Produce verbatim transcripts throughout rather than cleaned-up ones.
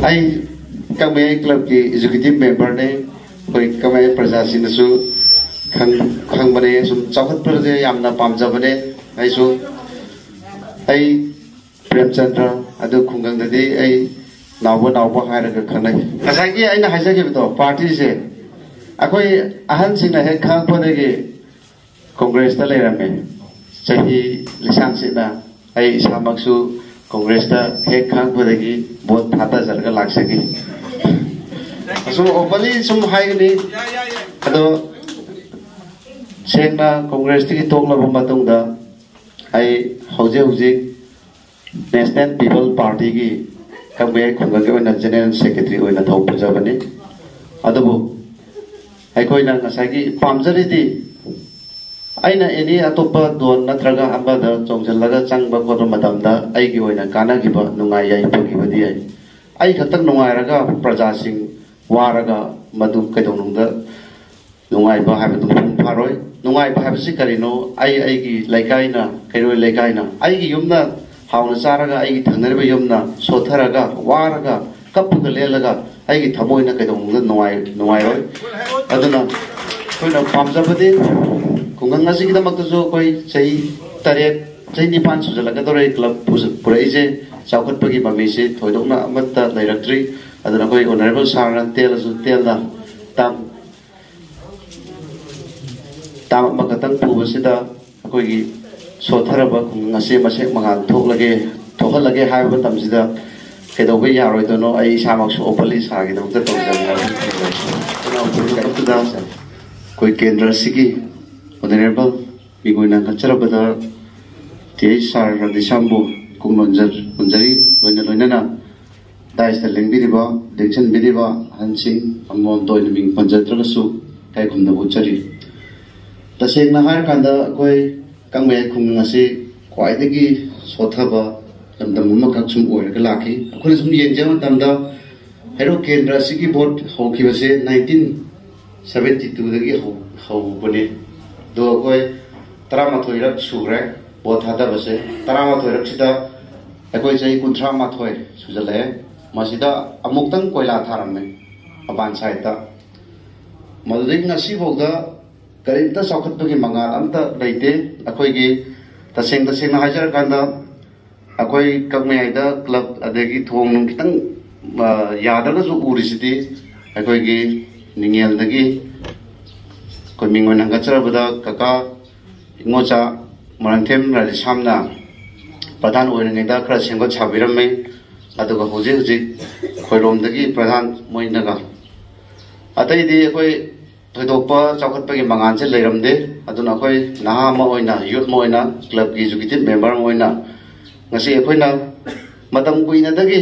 ꯑꯩ ꯀꯪꯃꯩ ꯀ꯭ꯂꯕꯀꯤ ꯑꯦꯛꯖꯤꯀ꯭ꯌꯨꯇꯤꯚ ꯃꯦꯝꯕꯔꯅꯦ꯫ ꯑꯩꯈꯣꯏ ꯀꯪꯃꯩ ꯄ꯭ꯔꯖꯥꯁꯤꯡꯅꯁꯨ ꯈꯪ- ꯈꯪꯕꯅꯦ, ꯁꯨꯝ ꯆꯥꯎꯈꯠꯄꯁꯦ ꯌꯥꯝꯅ ꯄꯥꯝꯖꯕꯅꯦ꯫ ꯑꯩꯁꯨ ꯑꯩ ꯄ꯭ꯔꯦꯝꯆꯟꯗ꯭ꯔ, ꯑꯗꯨ ꯈꯨꯡꯒꯪꯗꯗꯤ ꯑꯩ ꯅꯥꯎꯕ ꯅꯥꯎꯕ ꯍꯥꯏꯔꯒ ꯈꯪꯅꯩ꯫ ꯉꯁꯥꯏꯒꯤ ꯑꯩꯅ ꯍꯥꯏꯖꯈꯤꯕꯗꯣ, ꯄꯥꯔꯇꯤꯁꯦ ꯑꯩꯈꯣꯏ ꯑꯍꯟꯁꯤꯡꯅ ꯍꯦꯛ ꯈꯪꯉꯛꯄꯗꯒꯤ ꯀꯣꯡꯒ꯭ꯔꯦꯁꯇ ꯂꯩꯔꯝꯃꯦ꯫ ꯆꯍꯤ ꯂꯤꯁꯥꯡꯁꯤꯠꯅ ꯑꯩ ꯏꯁꯥꯃꯛꯁꯨ ꯀꯣꯡꯒ꯭ꯔꯦꯁꯇ ꯍꯦꯛ ꯈꯪꯉꯛꯄꯗꯒꯤ ꯚꯣꯠ ꯊꯥꯗꯖꯔꯒ ꯂꯥꯛꯆꯈꯤ꯫ ꯑꯁꯨꯝ ꯑꯣꯄꯟꯂꯤ ꯁꯨꯝ ꯍꯥꯏꯒꯅꯤ꯫ ꯑꯗꯣ ꯁꯦꯡꯅ ꯀꯣꯡꯒ꯭ꯔꯦꯁꯇꯒꯤ ꯇꯣꯛꯂꯕ ꯃꯇꯨꯡꯗ ꯑꯩ ꯍꯧꯖꯤꯛ ꯍꯧꯖꯤꯛ ꯅꯦꯁꯅꯦꯜ ꯄꯤꯄꯜ ꯄꯥꯔꯇꯤꯒꯤ ꯀꯪꯃꯩ ꯈꯨꯡꯒꯪꯒꯤ ꯑꯣꯏꯅ ꯖꯦꯅꯔꯦꯜ ꯁꯦꯀ꯭ꯔꯦꯇꯔꯤ ꯑꯣꯏꯅ ꯊꯧ ꯄꯨꯖꯕꯅꯤ꯫ ꯑꯗꯨꯕꯨ ꯑꯩꯈꯣꯏꯅ ꯉꯁꯥꯏꯒꯤ ꯄꯥꯝꯖꯔꯤꯗꯤ, ꯑꯩꯅ ꯑꯦꯅꯤ ꯑꯇꯣꯞꯄ ꯗꯣꯟ ꯅꯠꯇ꯭ꯔꯒ ꯑꯃꯗ ꯆꯣꯡꯁꯤꯜꯂꯒ ꯆꯪꯕ ꯈꯣꯠꯄ ꯃꯇꯝꯗ ꯑꯩꯒꯤ ꯑꯣꯏꯅ ꯀꯥꯟꯅꯈꯤꯕ, ꯅꯨꯡꯉꯥꯏ ꯌꯥꯏꯐꯈꯤꯕꯗꯤ ꯌꯥꯏ꯫ ꯑꯩ ꯈꯛꯇꯪ ꯅꯨꯡꯉꯥꯏꯔꯒ ꯄ꯭ꯔꯖꯥꯁꯤꯡ ꯋꯥꯔꯒ ꯃꯗꯨ ꯀꯩꯗꯧꯅꯨꯡꯗ ꯅꯨꯡꯉꯥꯏꯕ ꯍꯥꯏꯕꯗꯨ ꯃꯄꯨꯡ ꯐꯥꯔꯣꯏ꯫ ꯅꯨꯡꯉꯥꯏꯕ ꯍꯥꯏꯕꯁꯤ ꯀꯔꯤꯅꯣ? ꯑꯩ ꯑꯩꯒꯤ ꯂꯩꯀꯥꯏꯅ, ꯀꯩꯔꯣꯏ ꯂꯩꯀꯥꯏꯅ, ꯑꯩꯒꯤ ꯌꯨꯝꯅ ꯍꯥꯎꯅ ꯆꯥꯔꯒ ꯑꯩꯒꯤ ꯊꯪꯅꯔꯤꯕ ꯌꯨꯝꯅ ꯁꯣꯠꯊꯔꯒ, ꯋꯥꯔꯒ, ꯀꯞꯄꯒ ꯂꯦꯜꯂꯒ ꯑꯩꯒꯤ ꯊꯃꯣꯏꯅ ꯀꯩꯗꯧꯅꯨꯡꯗ ꯅꯨꯡꯉꯥꯏ-, ꯅꯨꯡꯉꯥꯏꯔꯣꯏ꯫ ꯑꯗꯨꯅ ꯑꯩꯈꯣꯏꯅ ꯄꯥꯝꯖꯕꯗꯤ ꯈꯨꯡꯒꯪ ꯑꯁꯤꯒꯤꯗꯃꯛꯇꯁꯨ ꯑꯩꯈꯣꯏ ꯆꯍꯤ ꯇꯔꯦꯠ, ꯆꯍꯤ ꯅꯤꯄꯥꯟ ꯁꯨꯖꯜꯂꯛꯀꯗꯧꯔꯦ ꯀ꯭ꯂꯕ ꯄꯨ-, ꯄꯨꯔꯛꯏꯁꯦ꯫ ꯆꯥꯎꯈꯠꯄꯒꯤ ꯃꯃꯤꯁꯤ ꯊꯣꯏꯗꯣꯛꯅ ꯑꯃꯠꯇ ꯂꯩꯔꯛꯇ꯭ꯔꯤ꯫ ꯑꯗꯨꯅ ꯑꯩꯈꯣꯏ ꯑꯣꯅꯔꯦꯕꯜ ꯁꯥꯔꯅ ꯇꯦꯜꯂꯁꯨ ꯇꯦꯜꯅ ꯇꯥꯡ ꯇꯥꯡ ꯑꯃꯈꯛꯇꯪ ꯄꯨꯕꯁꯤꯗ ꯑꯩꯈꯣꯏꯒꯤ ꯁꯣꯠꯊꯔꯕ ꯈꯨꯡꯒꯪ ꯑꯁꯤ ꯃꯁꯦꯛ ꯃꯉꯥꯜ ꯊꯣꯛꯂꯒꯦ, ꯊꯣꯛꯍꯜꯂꯒꯦ ꯍꯥꯏꯕ ꯃꯇꯝꯁꯤꯗ ꯀꯩꯗꯧꯕ ꯌꯥꯔꯣꯏꯗꯣꯏꯅꯣ? ꯑꯩ ꯏꯁꯥꯃꯛꯁꯨ ꯑꯣꯄꯟꯂꯤ ꯁꯥꯔꯒꯤꯗꯃꯛꯇ ꯇꯧꯖꯕꯅꯤ ꯍꯥꯏꯕ ꯊꯝꯖꯒꯦ꯫ ꯑꯗꯨꯅ ꯍꯧꯖꯤꯛ ꯃꯇꯝꯗꯨꯗ ꯑꯩꯈꯣꯏ ꯀꯦꯟꯗ꯭ꯔ ꯑꯁꯤꯒꯤ ꯑꯣꯅꯔꯦꯕꯜ ꯃꯤꯡ ꯑꯣꯏꯅ ꯀꯠꯆꯔꯕꯗ ꯇꯤ ꯑꯩꯆ ꯁꯥꯔ ꯔꯥꯙꯦꯁ꯭ꯌꯥꯝꯕꯨ ꯀꯨꯡ ꯅꯣꯟꯖꯔ-, ꯅꯣꯟꯖꯔꯤ꯫ ꯂꯣꯏꯅ ꯂꯣꯏꯅꯅ ꯗꯥꯏꯁꯇ ꯂꯦꯡꯕꯤꯔꯤꯕ, ꯂꯦꯡꯁꯤꯟꯕꯤꯔꯤꯕ ꯑꯍꯟꯁꯤꯡ ꯑꯃꯃꯝꯇ ꯑꯣꯏꯅ ꯃꯤꯡ ꯄꯟꯖꯗ꯭ꯔꯒꯁꯨ ꯏꯀꯥꯏ ꯈꯨꯝꯅꯕ ꯎꯠꯆꯔꯤ꯫ ꯇꯁꯦꯡꯅ ꯍꯥꯏꯔꯀꯥꯟꯗ ꯑꯩꯈꯣꯏ ꯀꯪꯃꯩ ꯈꯨꯡꯒꯪ ꯑꯁꯤ ꯈ꯭ꯋꯥꯏꯗꯒꯤ ꯁꯣꯠꯊꯕ ꯂꯝꯗꯝ ꯑꯃꯈꯛ ꯁꯨꯝ ꯑꯣꯏꯔꯒ ꯂꯥꯛꯈꯤ꯫ ꯑꯩꯈꯣꯏꯅ ꯁꯨꯝ ꯌꯦꯡꯖꯕ ꯃꯇꯝꯗ ꯍꯩꯔꯣꯛ ꯀꯦꯟꯗ꯭ꯔ ꯑꯁꯤꯒꯤ ꯚꯣꯠ ꯍꯧꯈꯤꯕꯁꯦ ꯅꯥꯏꯟꯇꯤꯟ ꯁꯕꯦꯟꯇꯤ ꯇꯨꯗꯒꯤ ꯍꯧ-, ꯍꯧꯕꯅꯤ꯫ ꯑꯗꯣ ꯑꯩꯈꯣꯏ ꯇꯔꯥꯃꯥꯊꯣꯏꯔꯛ ꯁꯨꯈ꯭ꯔꯦ ꯚꯣꯠ ꯊꯥꯗꯕꯁꯦ꯫ ꯇꯔꯥꯃꯥꯊꯣꯏꯔꯛꯁꯤꯗ ꯑꯩꯈꯣꯏ ꯆꯍꯤ ꯀꯨꯟꯊ꯭ꯔꯥ ꯃꯥꯊꯣꯏ ꯁꯨꯖꯜꯂꯛꯑꯦ꯫ ꯃꯁꯤꯗ ꯑꯃꯨꯛꯇꯪ ꯀꯣꯏꯂꯥ ꯊꯥꯔꯝꯃꯦ ꯃꯄꯥꯟ ꯁꯥꯏꯠꯇ꯫ ꯃꯗꯨꯗꯒꯤ ꯉꯁꯤꯐꯥꯎꯗ ꯀꯔꯤꯝꯇ ꯆꯥꯎꯈꯠꯄꯒꯤ ꯃꯉꯥꯜ ꯑꯝꯇ ꯂꯩꯇꯦ꯫ ꯑꯩꯈꯣꯏꯒꯤ ꯇꯁꯦꯡ ꯇꯁꯦꯡꯅ ꯍꯥꯏꯖꯔꯀꯥꯟꯗ, ꯑꯩꯈꯣꯏ ꯀꯛꯃꯌꯥꯏꯗ ꯀ꯭ꯂꯕ ꯑꯗꯒꯤ ꯊꯣꯡ ꯅꯨꯡ ꯈꯤꯇꯪ, ꯑ, ꯌꯥꯗ꯭ꯔꯒꯁꯨ ꯎꯔꯤꯁꯤꯗꯤ ꯑꯩꯈꯣꯏꯒꯤ ꯅꯤꯡꯉꯦꯜꯗꯒꯤ ꯑꯩꯈꯣꯏ ꯃꯤꯡ ꯑꯣꯏꯅ ꯍꯪꯒꯠꯆꯔꯕꯗ ꯀꯀꯥ ꯏꯉꯣꯆꯥ ꯃꯣꯏꯔꯥꯡꯊꯦꯝ ꯔꯥꯙꯦꯁ꯭ꯌꯥꯝꯅ ꯄ꯭ꯔꯙꯥꯟ ꯑꯣꯏꯔꯤꯉꯩꯗ ꯈꯔ ꯁꯦꯝꯒꯠ ꯁꯥꯕꯤꯔꯝꯃꯦ꯫ ꯑꯗꯨꯒ ꯍꯧꯖꯤꯛ ꯍꯧꯖꯤꯛ ꯈꯣꯏꯔꯣꯝꯗꯒꯤ ꯄ꯭ꯔꯙꯥꯟ ꯃꯣꯏꯅꯒ, ꯑꯇꯩꯗꯤ ꯑꯩꯈꯣꯏ ꯊꯣꯏꯗꯣꯛꯄ ꯆꯥꯎꯈꯠꯄꯒꯤ ꯃꯉꯥꯜꯁꯦ ꯂꯩꯔꯝꯗꯦ꯫ ꯑꯗꯨꯅ ꯑꯩꯈꯣꯏ ꯅꯍꯥ ꯑꯃ ꯑꯣꯏꯅ, ꯌꯨꯠ ꯑꯃ ꯑꯣꯏꯅ, ꯀ꯭ꯂꯕꯀꯤ ꯑꯦꯖꯨꯀꯦꯇꯤꯚ ꯃꯦꯝꯕꯔ ꯑꯃ ꯑꯣꯏꯅ ꯉꯁꯤ ꯑꯩꯈꯣꯏꯅ ꯃꯇꯝ ꯀꯨꯏꯅꯗꯒꯤ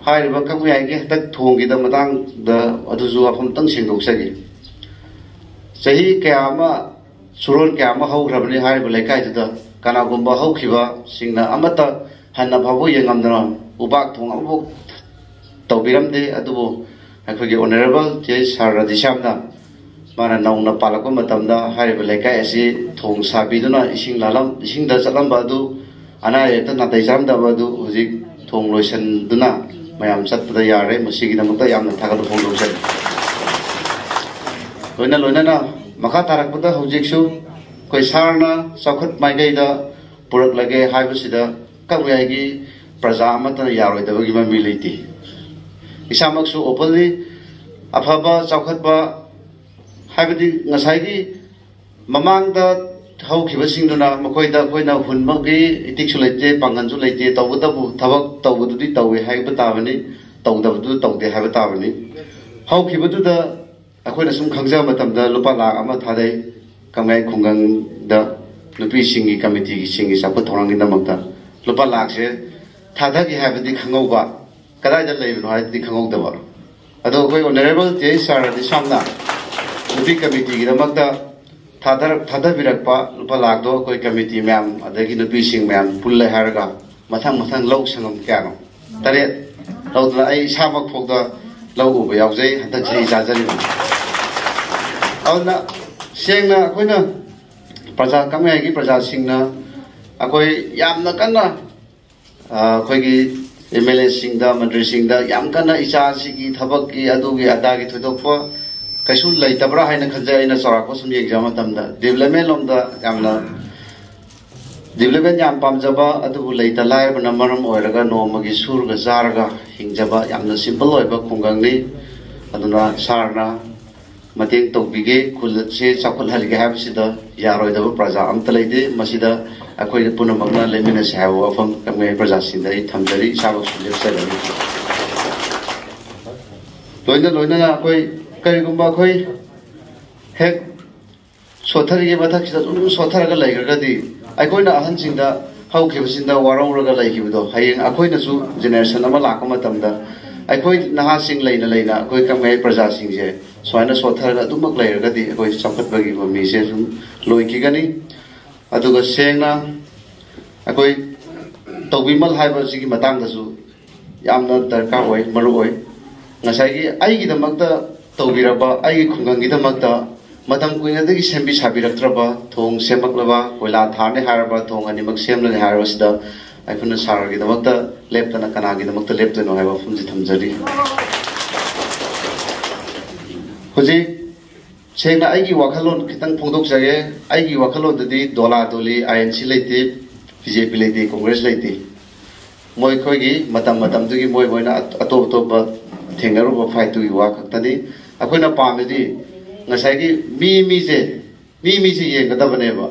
ꯍꯥꯏꯔꯤꯕ ꯀꯛꯃꯌꯥꯏꯒꯤ ꯍꯟꯗꯛ ꯊꯣꯡꯒꯤꯗ ꯃꯇꯥꯡꯗ ꯑꯗꯨꯁꯨ ꯋꯥꯐꯝꯇꯪ ꯁꯦꯡꯗꯣꯛꯆꯒꯦ꯫ ꯆꯍꯤ ꯀꯌꯥ ꯑꯃ, ꯁꯨꯔꯣꯟ ꯀꯌꯥ ꯑꯃ ꯍꯧꯈ꯭ꯔꯕꯅꯤ ꯍꯥꯏꯔꯤꯕ ꯂꯩꯀꯥꯏꯗꯨꯗ꯫ ꯀꯅꯥꯒꯨꯝꯕ ꯍꯧꯈꯤꯕꯁꯤꯡꯅ ꯑꯃꯠꯇ ꯍꯟꯅ ꯐꯥꯎꯕ ꯌꯦꯡꯉꯝꯗꯅ ꯎꯕꯥꯛ ꯊꯣꯡ ꯑꯃꯐꯥꯎ ꯇꯧꯕꯤꯔꯝꯗꯦ꯫ ꯑꯗꯨꯕꯨ ꯑꯩꯈꯣꯏꯒꯤ ꯑꯣꯅꯔꯦꯕꯜ ꯆꯦ ꯁꯥꯔ ꯔꯥꯙꯦꯁ꯭ꯌꯥꯝꯅ ꯃꯥꯅ ꯅꯧꯅ ꯄꯥꯜꯂꯛꯄ ꯃꯇꯝꯗ ꯍꯥꯏꯔꯤꯕ ꯂꯩꯀꯥꯏ ꯑꯁꯤ ꯊꯣꯡ ꯁꯥꯕꯤꯗꯨꯅ ꯏꯁꯤꯡ ꯂꯥꯜꯂꯝ-, ꯏꯁꯤꯡꯗ ꯆꯠꯂꯝꯕ ꯑꯗꯨ, ꯑꯅꯥ ꯑꯌꯦꯛꯇ ꯅꯥꯇꯩ ꯆꯥꯔꯝꯗꯕ ꯑꯗꯨ ꯍꯧꯖꯤꯛ ꯊꯣꯡ ꯂꯣꯏꯁꯤꯟꯗꯨꯅ ꯃꯌꯥꯝ ꯆꯠꯄꯗ ꯌꯥꯔꯦ꯫ ꯃꯁꯤꯒꯤꯗꯃꯛꯇ ꯌꯥꯝꯅ ꯊꯥꯒꯠꯄ ꯐꯣꯡꯗꯣꯛꯆꯔꯤ꯫ ꯂꯣꯏꯅ ꯂꯣꯏꯅꯅ ꯃꯈꯥ ꯇꯥꯔꯛꯄꯗ ꯍꯧꯖꯤꯛꯁꯨ ꯑꯩꯈꯣꯏ ꯁꯥꯔꯅ ꯆꯥꯎꯈꯠ ꯃꯥꯏꯀꯩꯗ ꯄꯨꯔꯛꯂꯒꯦ ꯍꯥꯏꯕꯁꯤꯗ ꯀꯛꯃꯌꯥꯏꯒꯤ ꯄ꯭ꯔꯖꯥ ꯑꯃꯠꯇꯅ ꯌꯥꯔꯣꯏꯗꯕꯒꯤ ꯃꯃꯤ ꯂꯩꯇꯦ꯫ ꯏꯁꯥꯃꯛꯁꯨ ꯑꯣꯄꯟꯂꯤ ꯑꯐꯕ ꯆꯥꯎꯈꯠꯄ, ꯍꯥꯏꯕꯗꯤ ꯉꯁꯥꯏꯒꯤ ꯃꯃꯥꯡꯗ ꯍꯧꯈꯤꯕꯁꯤꯡꯗꯨꯅ ꯃꯈꯣꯏꯗ ꯑꯩꯈꯣꯏꯅ ꯍꯨꯟꯕꯒꯤ ꯏꯇꯤꯛꯁꯨ ꯂꯩꯇꯦ, ꯄꯥꯡꯒꯜꯁꯨ ꯂꯩꯇꯦ, ꯇꯧꯕꯇꯕꯨ ꯊꯕꯛ ꯇꯧꯕꯗꯨꯗꯤ ꯇꯧꯋꯦ ꯍꯥꯏꯕ ꯇꯥꯕꯅꯤ, ꯇꯧꯗꯕꯗꯨ ꯇꯧꯗꯦ ꯍꯥꯏꯕ ꯇꯥꯕꯅꯤ꯫ ꯍꯧꯈꯤꯕꯗꯨꯗ ꯑꯩꯈꯣꯏꯅ ꯁꯨꯝ ꯈꯪꯖꯕ ꯃꯇꯝꯗ ꯂꯨꯄꯥ ꯂꯥꯈ ꯑꯃ ꯊꯥꯗꯩ꯫ ꯀꯪꯂꯩ ꯈꯨꯡꯒꯪꯗ ꯅꯨꯄꯤꯁꯤꯡꯒꯤ ꯀꯃꯤꯇꯤꯒꯤꯁꯤꯡꯒꯤ ꯆꯥꯎꯈꯠ ꯊꯧꯔꯥꯡꯒꯤꯗꯃꯛꯇ ꯂꯨꯄꯥ ꯂꯥꯈꯁꯦ ꯊꯥꯗꯈꯤ ꯍꯥꯏꯕꯗꯤ ꯈꯪꯍꯧꯕ, ꯀꯗꯥꯏꯗ ꯂꯩꯕꯅꯣ ꯍꯥꯏꯕꯗꯤ ꯈꯪꯍꯧꯗꯕ꯫ ꯑꯗꯣ ꯑꯩꯈꯣꯏ ꯑꯣꯅꯔꯦꯕꯜ ꯇꯦ ꯑꯩꯆ ꯁꯥꯔ ꯔꯥꯙꯦꯁ꯭ꯌꯥꯝꯅ ꯅꯨꯄꯤ ꯀꯃꯤꯇꯤꯒꯤꯗꯃꯛꯇ ꯊꯥꯗꯔꯛ-, ꯊꯥꯗꯕꯤꯔꯛꯄ ꯂꯨꯄꯥ ꯂꯥꯈꯇꯣ ꯑꯩꯈꯣꯏ ꯀꯃꯤꯇꯤ ꯃꯌꯥꯝ ꯑꯗꯒꯤ ꯅꯨꯄꯤꯁꯤꯡ ꯃꯌꯥꯝ ꯄꯨꯜꯂꯦ ꯍꯥꯏꯔꯒ ꯃꯊꯪ ꯃꯊꯪ ꯂꯧ ꯁꯪꯉꯝ ꯀꯌꯥꯅꯣ? ꯇꯔꯦꯠ ꯂꯧꯗꯨꯅ ꯑꯩ ꯏꯁꯥꯃꯛ ꯐꯥꯎꯗ ꯂꯧ ꯎꯕ ꯌꯥꯎꯖꯩ ꯍꯟꯗꯛ ꯆꯍꯤ ꯆꯥꯖꯔꯤꯕꯅꯤ꯫ ꯑꯗꯨꯅ ꯁꯦꯡꯅ ꯑꯩꯈꯣꯏꯅ ꯄ꯭ꯔꯖꯥ, ꯀꯛꯃꯌꯥꯏꯒꯤ ꯄ꯭ꯔꯖꯥꯁꯤꯡꯅ ꯑꯩꯈꯣꯏ ꯌꯥꯝꯅ ꯀꯟꯅ, ꯑ, ꯑꯩꯈꯣꯏꯒꯤ ꯑꯦꯝ ꯑꯦꯜ ꯑꯦꯁꯤꯡꯗ, ꯃꯟꯇ꯭ꯔꯤꯁꯤꯡꯗ ꯌꯥꯝ ꯀꯟꯅ ꯏꯆꯥꯁꯤꯒꯤ ꯊꯕꯛꯀꯤ, ꯑꯗꯨꯒꯤ ꯑꯗꯥꯒꯤ ꯊꯣꯏꯗꯣꯛꯄ ꯀꯩꯁꯨ ꯂꯩꯇꯕ꯭ꯔꯥ ꯍꯥꯏꯅ ꯈꯟꯖꯩ꯫ ꯑꯩꯅ ꯆꯥꯎꯔꯥꯛꯄ ꯁꯨꯝ ꯌꯦꯡꯖꯕ ꯃꯇꯝꯗ ꯗꯤꯕꯂꯞꯃꯦꯟ ꯂꯣꯝꯗ ꯌꯥꯝꯅ, ꯗꯤꯕꯂꯞꯃꯦꯟ ꯌꯥꯝ ꯄꯥꯝꯖꯕ, ꯑꯗꯨꯕꯨ ꯂꯩꯇ ꯂꯥꯏꯔꯕꯅ ꯃꯔꯝ ꯑꯣꯏꯔꯒ ꯅꯣꯡꯃꯒꯤ ꯁꯨꯔꯒ ꯆꯥꯔꯒ ꯍꯤꯡꯖꯕ ꯌꯥꯝꯅ ꯁꯤꯝꯄꯜ ꯑꯣꯏꯕ ꯈꯨꯡꯒꯪꯅꯤ꯫ ꯑꯗꯨꯅ ꯁꯥꯔꯅ ꯃꯇꯦꯡ ꯇꯧꯕꯤꯒꯦ, ꯈꯨꯜ ꯑꯁꯤ ꯆꯥꯎꯈꯠꯍꯟꯒꯦ ꯍꯥꯏꯕꯁꯤꯗ ꯌꯥꯔꯣꯏꯗꯕ ꯄ꯭ꯔꯖꯥ ꯑꯝꯇ ꯂꯩꯇꯦ꯫ ꯃꯁꯤꯗ ꯑꯩꯈꯣꯏ ꯄꯨꯝꯅꯃꯛꯅ ꯂꯦꯞꯃꯤꯟꯅꯁꯤ ꯍꯥꯏꯕ ꯋꯥꯐꯝ ꯀꯪꯂꯩ ꯄ꯭ꯔꯖꯥꯁꯤꯡꯗ ꯑꯩ ꯊꯝꯖꯔꯤ, ꯏꯁꯥꯃꯛꯁꯨ ꯂꯦꯞꯆꯒꯅꯤ꯫ ꯂꯣꯏꯅ ꯂꯣꯏꯅꯅ ꯑꯩꯈꯣꯏ ꯀꯔꯤꯒꯨꯝꯕ ꯑꯩꯈꯣꯏ ꯍꯦꯛ ꯁꯣꯠꯊꯔꯤꯉꯩ ꯃꯊꯛꯁꯤꯗ ꯑꯗꯨꯝ ꯁꯣꯠꯊꯔꯒ ꯂꯩꯈ꯭ꯔꯒꯗꯤ, ꯑꯩꯈꯣꯏꯅ ꯑꯍꯟꯁꯤꯡꯗ ꯍꯧꯈꯤꯕꯁꯤꯡꯗ ꯋꯥꯔꯧꯔꯒ ꯂꯩꯈꯤꯕꯗꯣ, ꯍꯌꯦꯡ ꯑꯩꯈꯣꯏꯅꯁꯨ ꯖꯦꯅꯦꯔꯦꯁꯟ ꯑꯃ ꯂꯥꯛꯄ ꯃꯇꯝꯗ ꯑꯩꯈꯣꯏ ꯅꯍꯥꯁꯤꯡ ꯂꯩꯅ ꯂꯩꯅ ꯑꯩꯈꯣꯏ ꯀꯪꯂꯩ ꯄ꯭ꯔꯖꯥꯁꯤꯡꯁꯦ ꯁꯨꯃꯥꯏꯅ ꯁꯣꯠꯊꯔꯒ ꯑꯗꯨꯃꯛ ꯂꯩꯔꯒꯗꯤ ꯑꯩꯈꯣꯏ ꯆꯥꯎꯈꯠꯄꯒꯤ ꯃꯃꯤꯁꯦ ꯁꯨꯝ ꯂꯣꯏꯈꯤꯒꯅꯤ꯫ ꯑꯗꯨꯒ ꯁꯦꯡꯅ ꯑꯩꯈꯣꯏ ꯇꯧꯕꯤꯃꯜ ꯍꯥꯏꯕꯁꯤꯒꯤ ꯃꯇꯥꯡꯗꯁꯨ ꯌꯥꯝꯅ ꯗꯔꯀꯥꯔ ꯑꯣꯏ, ꯃꯔꯨ ꯑꯣꯏ꯫ ꯉꯁꯥꯏꯒꯤ ꯑꯩꯒꯤꯗꯃꯛꯇ ꯇꯧꯕꯤꯔꯕ, ꯑꯩꯒꯤ ꯈꯨꯡꯒꯪꯒꯤꯗꯃꯛꯇ ꯃꯇꯝ ꯀꯨꯏꯅꯗꯒꯤ ꯁꯦꯝꯕꯤ ꯁꯥꯕꯤꯔꯛꯇ꯭ꯔꯕ, ꯊꯣꯡ ꯁꯦꯝꯃꯛꯂꯕ, ꯀꯣꯏꯂꯥ ꯊꯥꯔꯅꯤ ꯍꯥꯏꯔꯕ, ꯊꯣꯡ ꯑꯅꯤꯃꯛ ꯁꯦꯝꯂꯅꯤ ꯍꯥꯏꯔꯕꯁꯤꯗ ꯑꯩꯈꯣꯏꯅ ꯁꯥꯔꯒꯤꯗꯃꯛꯇ ꯂꯦꯞꯇꯅ ꯀꯅꯥꯒꯤꯗꯃꯛꯇ ꯂꯦꯞꯇꯣꯏꯅꯣ ꯍꯥꯏꯕ ꯋꯥꯐꯝꯁꯤ ꯊꯝꯖꯔꯤ꯫ ꯍꯧꯖꯤꯛ ꯁꯦꯡꯅ ꯑꯩꯒꯤ ꯋꯥꯈꯜꯂꯣꯟ ꯈꯤꯇꯪ ꯐꯣꯡꯗꯣꯛꯆꯒꯦ꯫ ꯑꯩꯒꯤ ꯋꯥꯈꯜꯂꯣꯟꯗꯗꯤ ꯗꯣꯂꯥ ꯗꯣꯂꯤ, ꯑꯥꯏ ꯑꯦꯟ ꯁꯤ ꯂꯩꯇꯦ, ꯕꯤ ꯖꯦ ꯄꯤ ꯂꯩꯇꯦ, ꯀꯣꯡꯒ꯭ꯔꯦꯁ ꯂꯩꯇꯦ꯫ ꯃꯣꯏ ꯑꯩꯈꯣꯏꯒꯤ ꯃꯇꯝ ꯃꯇꯝꯗꯨꯒꯤ ꯃꯣꯏ ꯃꯣꯏꯅ ꯑꯇꯣꯞ ꯑꯇꯣꯞꯄ ꯊꯦꯡꯅꯔꯨꯕ ꯐꯥꯏꯠꯇꯨꯒꯤ ꯋꯥ ꯈꯛꯇꯅꯤ꯫ ꯑꯩꯈꯣꯏꯅ ꯄꯥꯝꯃꯤꯗꯤ ꯉꯁꯥꯏꯒꯤ ꯃꯤ ꯃꯤꯁꯦ, ꯃꯤ ꯃꯤꯁꯦ ꯌꯦꯡꯒꯗꯕꯅꯦꯕ꯫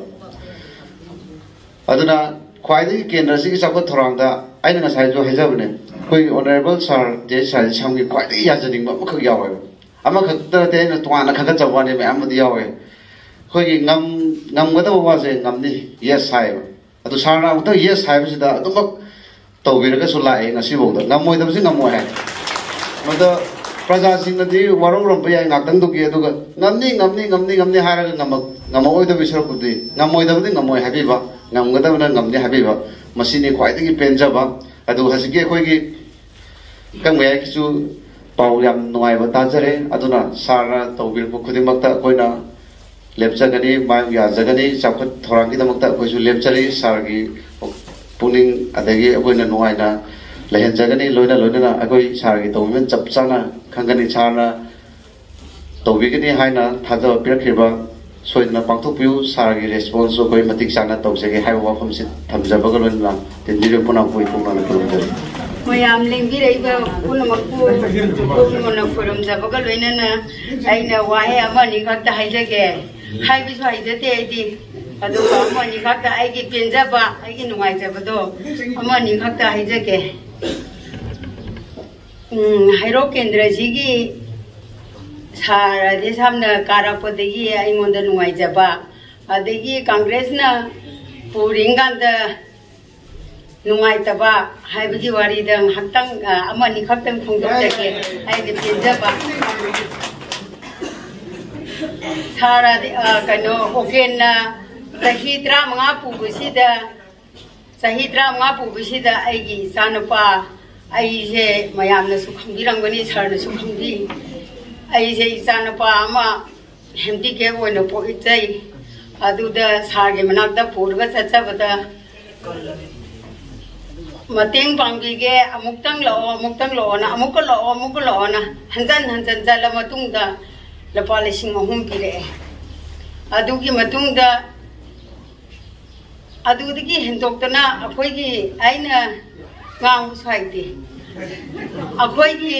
ꯑꯗꯨꯅ ꯈ꯭ꯋꯥꯏꯗꯒꯤ ꯀꯦꯟꯗ꯭ꯔꯁꯤꯒꯤ ꯆꯥꯎꯈꯠ ꯊꯧꯔꯥꯡꯗ ꯑꯩꯅ ꯉꯁꯥꯏꯁꯨ ꯍꯥꯏꯖꯕꯅꯦ, ꯑꯩꯈꯣꯏꯒꯤ ꯑꯣꯅꯔꯦꯕꯜ ꯁꯥꯔ ꯖꯦ ꯁꯥꯔꯖꯤꯠ ꯁꯝꯒꯤ ꯈ꯭ꯋꯥꯏꯗꯒꯤ ꯌꯥꯖꯅꯤꯡꯕ ꯑꯃꯈꯛ ꯌꯥꯎꯋꯦꯕ꯫ ꯑꯃꯈꯛꯇ ꯅꯠꯇꯦ, ꯑꯩꯅ ꯇꯣꯉꯥꯟꯅ ꯈꯟꯒꯠꯆꯕ ꯋꯥꯅꯤ, ꯃꯌꯥꯝ ꯑꯃꯗꯤ ꯌꯥꯎꯋꯦ꯫ ꯑꯩꯈꯣꯏꯒꯤ ꯉꯝ-, ꯉꯝꯒꯗꯕ ꯋꯥꯁꯦ ꯉꯝꯅꯤ, ꯌꯦꯁ ꯍꯥꯏꯌꯦꯕ꯫ ꯑꯗꯨ ꯁꯥꯔꯅ ꯑꯃꯨꯛꯇꯪ ꯌꯦꯁ ꯍꯥꯏꯕꯁꯤꯗ ꯑꯗꯨꯃꯛ ꯇꯧꯕꯤꯔꯒꯁꯨ ꯂꯥꯛꯑꯦ ꯉꯁꯤꯐꯥꯎꯗ꯫ ꯉꯝꯃꯣꯏꯗꯕꯁꯤ ꯉꯝꯃꯣꯏ ꯍꯥꯏ꯫ ꯃꯗ ꯄ꯭ꯔꯖꯥꯁꯤꯡꯅꯗꯤ ꯋꯥꯔꯧꯔꯝꯕ ꯌꯥꯏ ꯉꯥꯛꯇꯪꯗꯨꯒꯤ, ꯑꯗꯨꯒ ꯉꯝꯅꯤ, ꯉꯝꯅꯤ, ꯉꯝꯅꯤ, ꯉꯝꯅꯤ ꯍꯥꯏꯔꯒ ꯉꯝꯃꯛ-, ꯉꯝꯃꯛꯑꯣꯏꯗꯕꯒꯤ ꯁꯔꯨꯛꯄꯨꯗꯤ, ꯉꯝꯃꯣꯏꯗꯕꯗꯤ ꯉꯝꯃꯣꯏ ꯍꯥꯏꯕꯤꯕ, ꯉꯝꯒꯗꯕꯅ ꯉꯝꯅꯤ ꯍꯥꯏꯕꯤꯕ, ꯃꯁꯤꯅꯤ ꯈ꯭ꯋꯥꯏꯗꯒꯤ ꯄꯦꯟꯖꯕ꯫ ꯑꯗꯨꯒ ꯍꯧꯖꯤꯛꯀꯤ ꯑꯩꯈꯣꯏꯒꯤ ꯀꯪꯃꯩ ꯍꯥꯏꯒꯤꯁꯨ ꯄꯥꯎ ꯌꯥꯝ ꯅꯨꯡꯉꯥꯏꯕ ꯇꯥꯖꯔꯦ꯫ ꯑꯗꯨꯅ ꯁꯥꯔꯅ ꯇꯧꯕꯤꯔꯛꯄ ꯈꯨꯗꯤꯡꯃꯛꯇ ꯑꯩꯈꯣꯏꯅ ꯂꯦꯞꯆꯒꯅꯤ, ꯃꯥꯌꯣꯛ ꯌꯥꯖꯒꯅꯤ꯫ ꯆꯥꯎꯈꯠ ꯊꯧꯔꯥꯡꯒꯤꯗꯃꯛꯇ ꯑꯩꯈꯣꯏꯁꯨ ꯂꯦꯞꯆꯔꯤ꯫ ꯁꯥꯔꯒꯤ ꯄꯨꯛꯅꯤꯡ, ꯑꯗꯒꯤ ꯑꯩꯈꯣꯏꯅ ꯅꯨꯡꯉꯥꯏꯅ ꯂꯩꯍꯟꯖꯒꯅꯤ꯫ ꯂꯣꯏꯅ ꯂꯣꯏꯅꯅ ꯑꯩꯈꯣꯏ ꯁꯥꯔꯒꯤ ꯇꯧꯕꯤꯃꯜ ꯆꯞ ꯆꯥꯅ ꯈꯪꯒꯅꯤ꯫ ꯁꯥꯔꯅ ꯇꯧꯕꯤꯒꯅꯤ ꯍꯥꯏꯅ ꯊꯥꯖꯕ ꯄꯤꯔꯛꯈꯤꯕ ꯁꯣꯏꯗꯅ ꯄꯥꯡꯊꯣꯛꯄꯤꯌꯨ꯫ ꯁꯥꯔꯒꯤ ꯔꯦꯁꯄꯣꯟꯁꯁꯨ ꯑꯩꯈꯣꯏ ꯃꯇꯤꯛ ꯆꯥꯅ ꯇꯧꯖꯒꯦ ꯍꯥꯏꯕ ꯋꯥꯐꯝꯁꯤ ꯊꯝꯖꯕꯒ ꯂꯣꯏꯅꯅ ꯇꯤꯟꯕꯤꯔꯤꯕ ꯄꯨꯝꯅꯃꯛꯄꯨ ꯏꯄꯨꯛꯅ ꯈꯨꯔꯨꯝꯖꯔꯤ꯫ ꯃꯌꯥꯝ ꯂꯦꯡꯕꯤꯔꯛꯏꯕ ꯄꯨꯝꯅꯃꯛꯄꯨ ꯏꯄꯨꯛꯅ ꯈꯨꯔꯨꯝꯖꯕꯒ ꯂꯣꯏꯅꯅ ꯑꯩꯅ ꯋꯥꯍꯩ ꯑꯃ ꯑꯅꯤ ꯈꯛꯇ ꯍꯥꯏꯖꯒꯦ꯫ ꯍꯥꯏꯕꯁꯨ ꯍꯩꯖꯗꯦ ꯑꯩꯗꯤ꯫ ꯑꯗꯨꯒ ꯑꯃ ꯑꯅꯤ ꯈꯛꯇ ꯑꯩꯒꯤ ꯄꯦꯟꯖꯕ, ꯑꯩꯒꯤ ꯅꯨꯡꯉꯥꯏꯖꯕꯗꯣ ꯑꯃ ꯑꯅꯤ ꯈꯛꯇ ꯍꯥꯏꯖꯒꯦ꯫ ꯎꯝ, ꯍꯩꯔꯣꯛ ꯀꯦꯟꯗ꯭ꯔꯁꯤꯒꯤ ꯁꯥꯔ ꯔꯥꯙꯦꯁ꯭ꯌꯥꯝꯅ ꯀꯥꯔꯛꯄꯗꯒꯤ ꯑꯩꯉꯣꯟꯗ ꯅꯨꯡꯉꯥꯏꯖꯕ, ꯑꯗꯒꯤ ꯀꯪꯒ꯭ꯔꯦꯁꯅ ꯄꯨꯔꯤꯀꯥꯟꯗ ꯅꯨꯡꯉꯥꯏꯇꯕ ꯍꯥꯏꯕꯒꯤ ꯋꯥꯔꯤꯗ ꯉꯥꯏꯍꯥꯛꯇꯪ, ꯑ, ꯑꯃ ꯑꯅꯤ ꯈꯛꯇꯪ ꯐꯣꯡꯗꯣꯛꯆꯒꯦ꯫ ꯑꯩꯒꯤ ꯄꯦꯟꯖꯕ ꯁꯥꯔ ꯔꯥꯙꯦ-, ꯑ, ꯀꯩꯅꯣ, ꯑꯣꯀꯦꯟꯅ ꯆꯍꯤ ꯇꯔꯥꯃꯉꯥ ꯄꯨꯕꯁꯤꯗ, ꯆꯍꯤ ꯇꯔꯥꯃꯉꯥ ꯄꯨꯕꯁꯤꯗ ꯑꯩꯒꯤ ꯏꯆꯥꯅꯨꯄꯥ, ꯑꯩꯁꯦ ꯃꯌꯥꯝꯅꯁꯨ ꯈꯪꯕꯤꯔꯝꯒꯅꯤ, ꯁꯥꯔꯅꯁꯨ ꯈꯪꯕꯤ, ꯑꯩꯁꯦ ꯏꯆꯥꯅꯨꯄꯥ ꯑꯃ ꯍꯦꯟꯗꯤꯀꯦꯞ ꯑꯣꯏꯅ ꯄꯣꯛꯏ꯫ ꯑꯗꯨꯗ ꯁꯥꯔꯒꯤ ꯃꯅꯥꯛꯇ ꯄꯨꯔꯒ ꯆꯠꯆꯕꯗ, "ꯃꯇꯦꯡ ꯄꯥꯡꯕꯤꯒꯦ, ꯑꯃꯨꯛꯇꯪ ꯂꯥꯛꯑꯣ, ꯑꯃꯨꯛꯇꯪ ꯂꯥꯛꯑꯣꯅ, ꯑꯃꯨꯛꯀ ꯂꯥꯛꯑꯣ, ꯑꯃꯨꯛꯀ ꯂꯥꯛꯑꯣꯅ" ꯍꯟꯖꯟ ꯍꯟꯖꯟ ꯆꯠꯂ ꯃꯇꯨꯡꯗ ꯂꯨꯄꯥ ꯂꯤꯁꯤꯡ ꯑꯍꯨꯝ ꯄꯤꯔꯛꯑꯦ꯫ ꯑꯗꯨꯒꯤ ꯃꯇꯨꯡꯗ ꯑꯗꯨꯗꯒꯤ ꯍꯦꯟꯗꯣꯛꯇꯅ ꯑꯩꯈꯣꯏꯒꯤ, ꯑꯩꯅ ꯉꯥꯡꯕꯁꯨ ꯍꯩꯇꯦ꯫ ꯑꯩꯈꯣꯏꯒꯤ,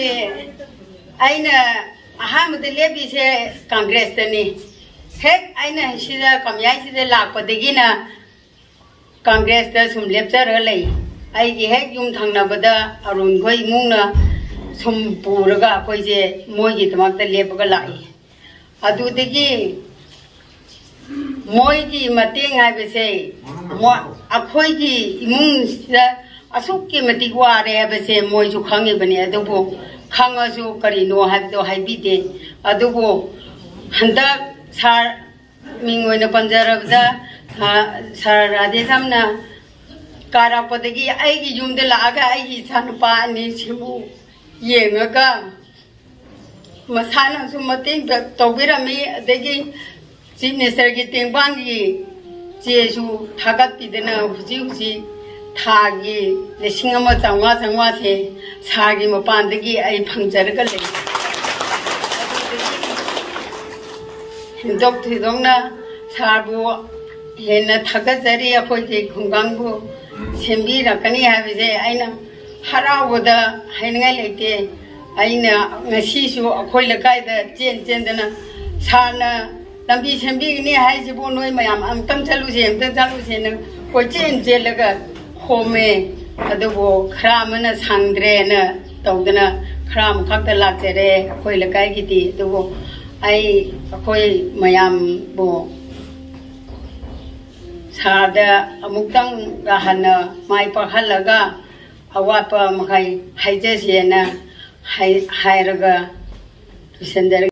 ꯑꯩꯅ ꯑꯍꯥꯟꯕꯗ ꯂꯦꯞꯄꯤꯁꯦ ꯀꯪꯒ꯭ꯔꯦꯁꯇꯅꯤ꯫ ꯍꯦꯛ ꯑꯩꯅ ꯁꯤꯗ ꯀꯃꯌꯥꯏꯁꯤꯗ ꯂꯥꯛꯄꯗꯒꯤꯅ ꯀꯪꯒ꯭ꯔꯦꯁꯇ ꯁꯨꯝ ꯂꯦꯞꯆꯔꯒ ꯂꯩ꯫ ꯑꯩꯒꯤ ꯍꯦꯛ ꯌꯨꯝ ꯊꯪꯅꯕꯗ ꯑꯔꯨꯟꯈꯣꯏ ꯏꯃꯨꯡꯅ ꯁꯨꯝ ꯄꯨꯔꯒ ꯑꯩꯈꯣꯏꯁꯦ ꯃꯣꯏꯒꯤꯗꯃꯛꯇ ꯂꯦꯞꯄꯒ ꯂꯥꯛꯏ꯫ ꯑꯗꯨꯗꯒꯤ ꯃꯣꯏꯒꯤ ꯃꯇꯦꯡ ꯍꯥꯏꯕꯁꯦ, ꯃꯣ-, ꯑꯩꯈꯣꯏꯒꯤ ꯏꯃꯨꯡꯁꯤꯗ ꯑꯁꯨꯛꯀꯤ ꯃꯇꯤꯛ ꯋꯥꯔꯦ ꯍꯥꯏꯕꯁꯦ ꯃꯣꯏꯁꯨ ꯈꯪꯉꯤꯕꯅꯤ꯫ ꯑꯗꯨꯕꯨ ꯈꯪꯉꯁꯨ ꯀꯔꯤꯅꯣ ꯍꯥꯏꯕꯗꯣ ꯍꯥꯏꯕꯤꯗꯦ꯫ ꯑꯗꯨꯕꯨ ꯍꯟꯗꯛ ꯁꯥꯔ, ꯃꯤꯡ ꯑꯣꯏꯅ ꯄꯟꯖꯔꯕꯗ, ꯁꯥ-, ꯁꯥꯔ ꯔꯥꯙꯦꯁ꯭ꯌꯥꯝꯅ ꯀꯥꯔꯛꯄꯗꯒꯤ ꯑꯩꯒꯤ ꯌꯨꯝꯗ ꯂꯥꯛꯑꯒ ꯑꯩꯒꯤ ꯏꯆꯥꯅꯨꯄꯥ ꯑꯅꯤꯁꯤꯕꯨ ꯌꯦꯡꯉꯒ ꯃꯁꯥꯅꯁꯨ ꯃꯇꯦꯡ ꯇꯧꯕꯤꯔꯝꯃꯤ꯫ ꯑꯗꯒꯤ ꯆꯤꯐ ꯃꯤꯅꯤꯁꯇꯔꯒꯤ ꯇꯦꯡꯕꯥꯡꯒꯤ ꯆꯦꯁꯨ ꯊꯥꯒꯠꯄꯤꯗꯅ ꯍꯧꯖꯤꯛ ꯍꯧꯖꯤꯛ ꯊꯥꯒꯤ ꯂꯤꯁꯤꯡ ꯑꯃ ꯆꯥꯝꯃꯉꯥ ꯆꯥꯝꯃꯉꯥꯁꯦ ꯁꯥꯔꯒꯤ ꯃꯄꯥꯟꯗꯒꯤ ꯑꯩ ꯐꯪꯖꯔꯒ ꯂꯩ꯫ ꯍꯦꯟꯗꯣꯛ ꯊꯣꯏꯗꯣꯛꯅ ꯁꯥꯔꯕꯨ ꯍꯦꯟꯅ ꯊꯥꯒꯠꯆꯔꯤ꯫ ꯑꯩꯈꯣꯏꯒꯤ ꯈꯨꯡꯒꯪꯕꯨ ꯁꯦꯝꯕꯤꯔꯛꯀꯅꯤ ꯍꯥꯏꯕꯁꯦ ꯑꯩꯅ ꯍꯔꯥꯎꯕꯗ ꯍꯥꯏꯅꯤꯡꯉꯥꯏ ꯂꯩꯇꯦ꯫ ꯑꯩꯅ ꯉꯁꯤꯁꯨ ꯑꯩꯈꯣꯏ ꯂꯩꯀꯥꯏꯗ ꯆꯦꯟ ꯆꯦꯟꯗꯅ ꯁꯥꯔꯅ ꯂꯝꯕꯤ ꯁꯦꯝꯕꯤꯒꯅꯤ ꯍꯥꯏꯁꯤꯕꯨ ꯅꯣꯏ ꯃꯌꯥꯝ ꯑꯃꯨꯛꯇꯪ ꯆꯠꯂꯨꯁꯦ, ꯑꯃꯨꯛꯇꯪ ꯆꯠꯂꯨꯁꯦꯅ ꯀꯣꯏꯆꯦꯟ ꯆꯦꯜꯂꯒ ꯈꯣꯝꯃꯦ꯫ ꯑꯗꯨꯕꯨ ꯈꯔ ꯑꯃꯅ ꯁꯪꯗ꯭ꯔꯦꯅ ꯇꯧꯗꯅ ꯈꯔ ꯑꯃꯈꯛꯇ ꯂꯥꯛꯆꯔꯦ ꯑꯩꯈꯣꯏ ꯂꯩꯀꯥꯏꯒꯤꯗꯤ꯫ ꯑꯗꯨꯕꯨ ꯑꯩ ꯑꯩꯈꯣꯏ ꯃꯌꯥꯝꯕꯨ ꯁꯥꯔꯗ ꯑꯃꯨꯛꯇꯪꯒ ꯍꯟꯅ ꯃꯥꯏ ꯄꯥꯛꯍꯜꯂꯒ ꯑꯋꯥꯠꯄ ꯃꯈꯩ ꯍꯥꯏꯖꯁꯦꯅ ꯍꯥꯏ-, ꯍꯥꯏꯔꯒ ꯂꯣꯏꯁꯤꯟꯖꯔꯒꯦ꯫